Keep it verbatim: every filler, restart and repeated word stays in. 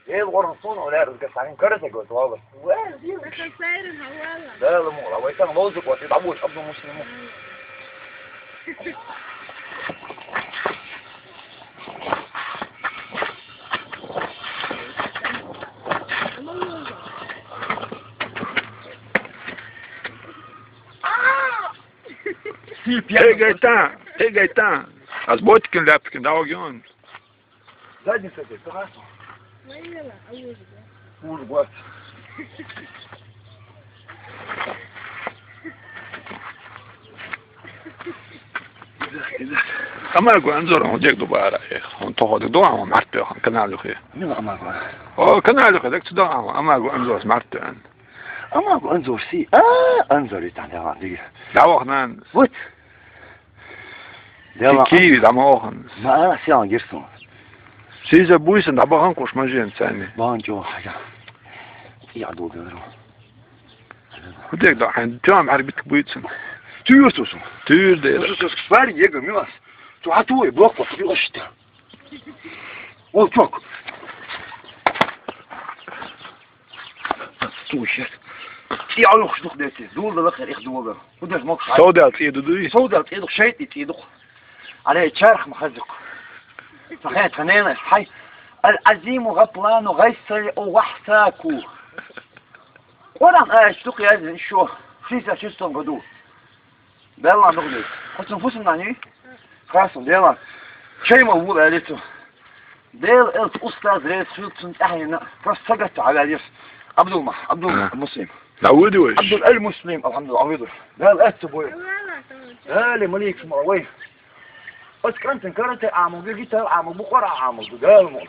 Эл гъоргъан суна, оля, разгасанин карате гот, вала. Вай, дил. Дала мула, вай, там лозик, вот, и бабуш, Абдул Муслиму. Эй, Гайтан, эй, Гайтан. Аз ботикин ляпкин, да, огён. Задница ты, хорошо. Уж бац. Амагу Анзор, он дек дубара, э, он того дек дуа, он март, он канал юхи. Не, амагу. О, канал юхи, дек сюда, амагу Анзор, март, он. Амагу Анзор си, а, Анзор и там, я вам, диги. Да, ох, нан. Вот. Дела. Киви, да, мохан. Ма, сян гирсун. Сиза буйсан, да, баган кош мажен цани. Бан чо, хажа. Я долго веру. Худек да, хан, тям хар бит буйсан. Тюрсусун. Тюр де. Тюрсус спар, ега, милас. Ту хатуй, блок, вот, тюрсуста. О, чок. Слушай. Я лух шлух дети. Дул да лахер их дул да. Удер мок шай. Сауда ци дуду. Сауда ци дух шайт ци дух. Аре чарх махазук. Сахет ханена хай. العظيم غطلان غيص ووحساك. Къуръан аят шлух язин шо. Шиса шустон году. Белла нугли. Хусун фусун нани? Хасун, дела. Чей ма вул алиту. Дел эл устаз рейс хилцун тахина. Просто сагат авалис. Абдул Ма-, Абдул А. Муслим. Давуди ваш. Абдул Аль Муслим, алхамдулилла, авиду. Дел эт бой. Дали малик шума вай. Оскантен карате аму, гитар аму, буквар аму, дел му.